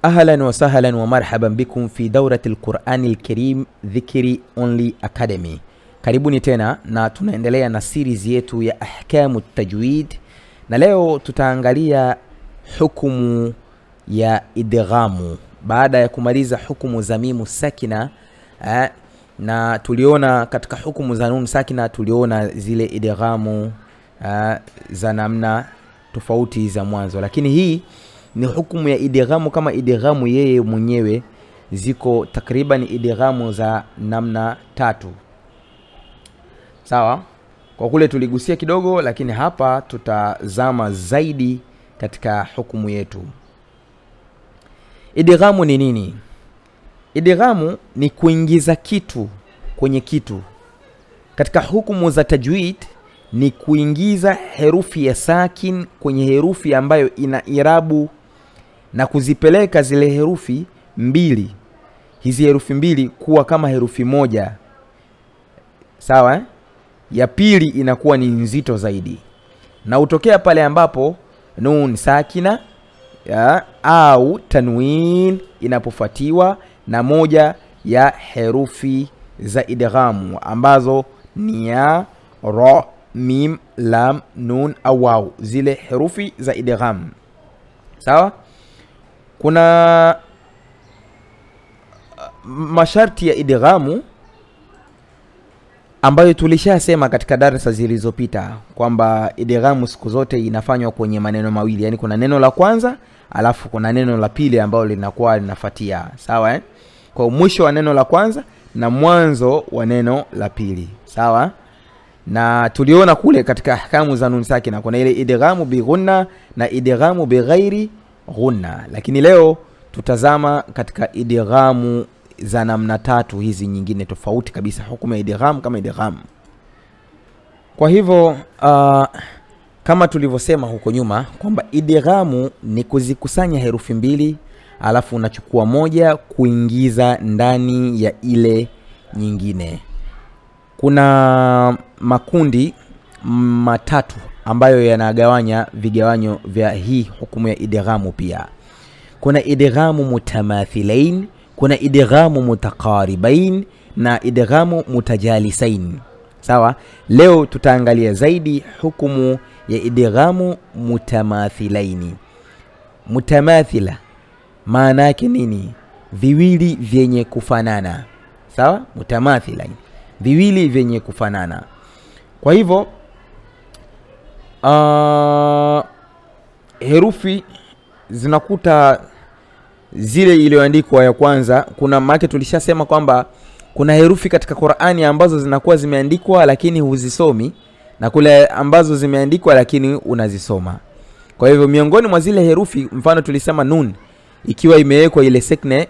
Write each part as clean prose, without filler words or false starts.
Ahlan wa sahlan wa marhaban bikum fi dawrati al-Qur'an al-Karim Dhikri Only Academy. Karibuni tena na tunaendelea na series yetu ya ahkamu tajwid, na leo tutaangalia hukumu ya idghamu baada ya kumaliza hukumu za mimu sakina. Na tuliona katika hukumu za nun sakina tuliona zile idghamu za namna tofauti za mwanzo, lakini hii ni hukumu ya idghamu kama idghamu yeye mwenyewe. Ziko takriban idghamu za namna tatu. Sawa? Kwa kule tuligusia kidogo, lakini hapa tutazama zaidi katika hukumu yetu. Idghamu ni nini? Idghamu ni kuingiza kitu kwenye kitu. Katika hukumu za tajwid ni kuingiza herufi ya sakin kwenye herufi ambayo ina irabu na kuzipeleka zile herufi mbili, hizi herufi mbili kuwa kama herufi moja. Sawa eh? Ya pili inakuwa ni nzito zaidi, na hutokea pale ambapo nun sakina ya, au tanwin inapofuatiwa na moja ya herufi za idghamu ambazo ni ya, ra, mim, lam, nun au waw, zile herufi za idgham. Sawa? Kuna masharti ya idghamu ambayo tulishasema katika darasa zilizopita kwamba idghamu siku zote inafanywa kwenye maneno mawili, yani kuna neno la kwanza alafu kuna neno la pili ambalo linakuwa linafuatia. Sawa eh? Kwa mwisho wa neno la kwanza na mwanzo wa neno la pili. Sawa? Na tuliona kule katika ahkamu za nun sakina kuna ile idghamu bi ghunna na idghamu bi ghairi ghunna, lakini leo tutazama katika idghamu za namna tatu hizi nyingine tofauti kabisa, hukumu ya idgham kama idgham. Kwa hivyo kama tulivyosema huko nyuma kwamba idghamu ni kuzikusanya herufi mbili alafu unachukua moja kuingiza ndani ya ile nyingine. Kuna makundi matatu ambayo yanagawanya vigawanyo vya hii hukumu ya idghamu pia. Kuna idghamu mutamathilain, kuna idghamu mutaqaribain na idghamu mutajalisain. Sawa? Leo tutaangalia zaidi hukumu ya idghamu mutamathilaini. Mutamathila maana yake nini? Viwili vyenye kufanana. Sawa? Mutamathilain, viwili vyenye kufanana. Kwa hivyo herufi zinakuta zile iliyoandikwa ya kwanza. Kuna maana tulishasema kwamba kuna herufi katika Qur'ani ambazo zinakuwa zimeandikwa lakini huzisomi, na kule ambazo zimeandikwa lakini unazisoma. Kwa hivyo miongoni mwa zile herufi, mfano tulisema nun ikiwa imewekwa ile sekne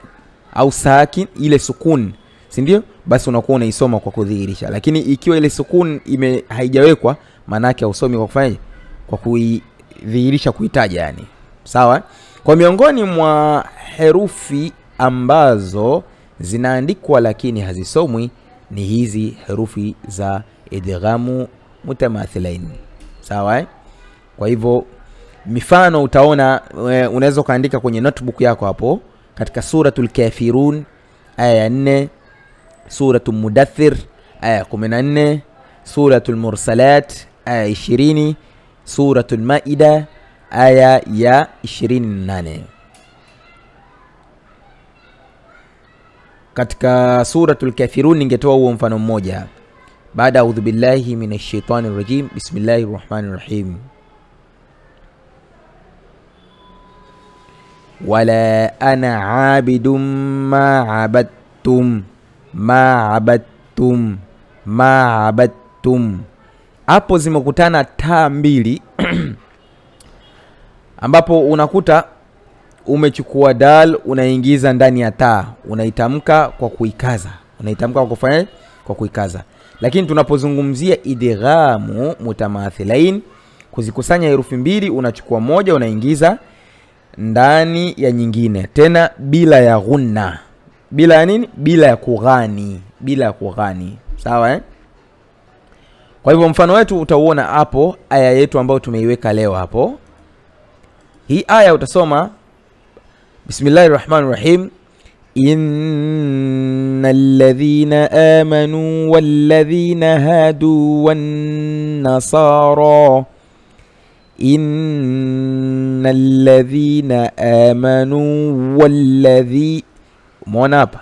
au sakin, ile sukun, si ndio? Basi unakuwa unaisoma kwa kudhihirisha. Lakini ikiwa ile sukun ime haijawekwa, maana yake hausomi kwa kufanyaje? Kwa kuidhihirisha, kuitaja yani. Sawa? Kwa miongoni mwa herufi ambazo zinaandikwa lakini hazisomwi ni hizi herufi za idghamu mutamathilain. Sawa eh? Kwa hivyo mifano utaona, unaweza kaandika kwenye notebook yako hapo katika suratul Kafirun aya ya 4, suratul Mudaththir aya 14, suratul Mursalat aya 20, suratul Maida aya ya 28. Katika suratul Kafirun ningetoa huo mfano mmoja. Baada a'udhu billahi minash shaitani rajim, bismillahir rahmanir rahim. Wala ana abidum ma abadtum, ma abadtum, ma abadtum. Hapo zimekutana taa mbili ambapo unakuta umechukua dal unaingiza ndani ya taa, unaitamka kwa kuikaza, unaitamka kwa kufanya kwa kuikaza. Lakini tunapozungumzia idghamu mutamathilain, kuzikusanya herufi mbili, unachukua moja unaingiza ndani ya nyingine, tena bila ya ghunna. Bila ya nini? Bila ya kughani, bila ya kughani. Sawa eh? Kwa hivyo mfano wetu utauona hapo, aya yetu ambayo tumeiweka leo hapo. Hii aya utasoma Bismillahir Rahmanir Rahim. Innal ladhina amanu wal ladhina hadu wan nasara. Innal ladhina amanu wal ladhi. Umeona hapa?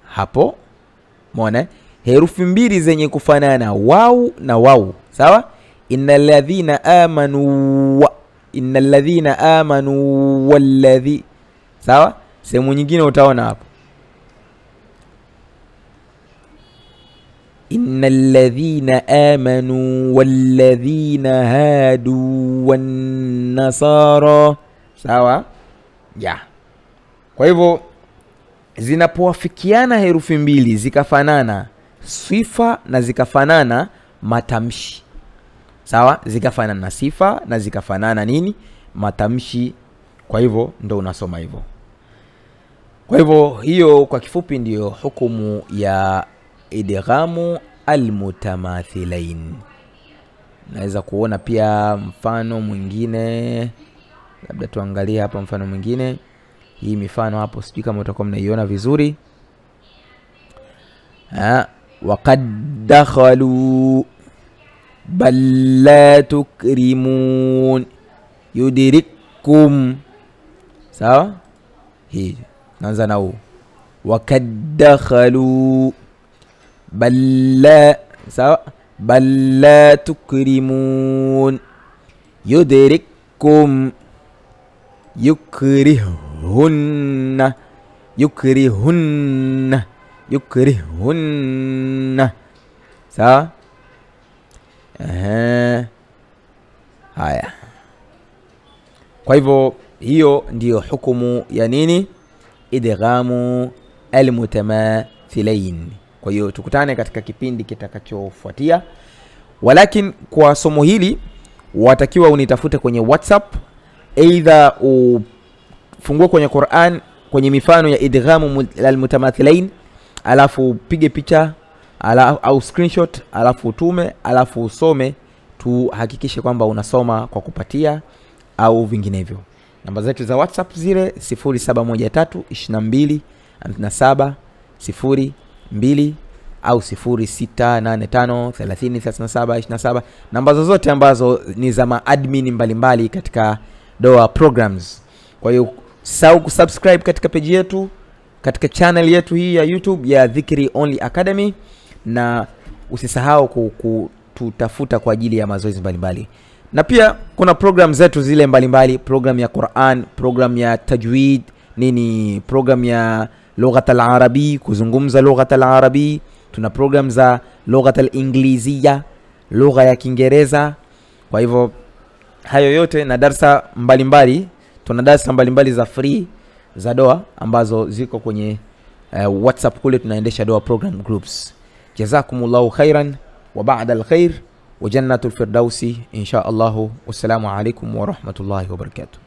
Hapo umeona herufi mbili zenye kufanana, wau na wau. Sawa? Innal ladhina amanu wa, innal ladhina amanu walladhi. Sawa? Sehemu nyingine utaona hapo. Innal ladhina amanu walladhina hadu wan nasara. Sawa? Ya. Kwa hivyo zinapowafikiana herufi mbili zikafanana sifa na zikafanana matamshi. Sawa? Zikafanana sifa na zikafanana nini? Matamshi. Kwa hivyo ndo unasoma hivyo. Kwa hivyo hiyo kwa kifupi ndiyo hukumu ya idghamu almutamathilain. Naweza kuona pia mfano mwingine. Labda tuangalie hapa mfano mwingine. Hii mifano hapo sijui kama utakuwa mnaiona vizuri. Waqad dakhalu bal la tukrimun yudrikum. Sawa? Hii naanza na huu. Waqad dakhalu bal la, sawa, bal la tukrimun yudrikum yukrihunna yukrihunna yukrihunna. Sawa? Haya. Kwa hivyo hiyo ndiyo hukumu ya nini? Idghamu almutamathilain. Kwa hiyo tukutane katika kipindi kitakachofuatia. Walakin kwa somo hili watakiwa unitafute kwenye WhatsApp, either ufungue kwenye Qur'an kwenye mifano ya idghamu almutamathilain, alafu upige picha au screenshot, alafu utume, alafu usome, tuhakikishe kwamba unasoma kwa kupatia au vinginevyo. Namba zetu za WhatsApp zile 0713 22 57 02 au 0685 30 37 27, namba zozote ambazo ni za maadmin mbalimbali katika Doa Programs. Kwa hiyo usisahau kusubscribe katika page yetu, katika channel yetu hii ya YouTube ya Dhikri Only Academy, na usisahau kututafuta kwa ajili ya mazoezi mbalimbali. Na pia kuna program zetu zile mbalimbali, program ya Quran, program ya tajwid, nini, program ya lugha al-Arabi, kuzungumza lugha al-Arabi, tuna program za lugha al-Inglizia, lugha ya Kiingereza. Kwa hivyo hayo yote na darsa mbalimbali, tuna darsa mbalimbali za free za Doa ambazo ziko kwenye WhatsApp kule, tunaendesha Doa program groups. Jazakumullahu khairan wa ba'da al-khair wa jannatul firdausi insha Allah. Wassalamu alaikum wa rahmatullahi wa barakatuh.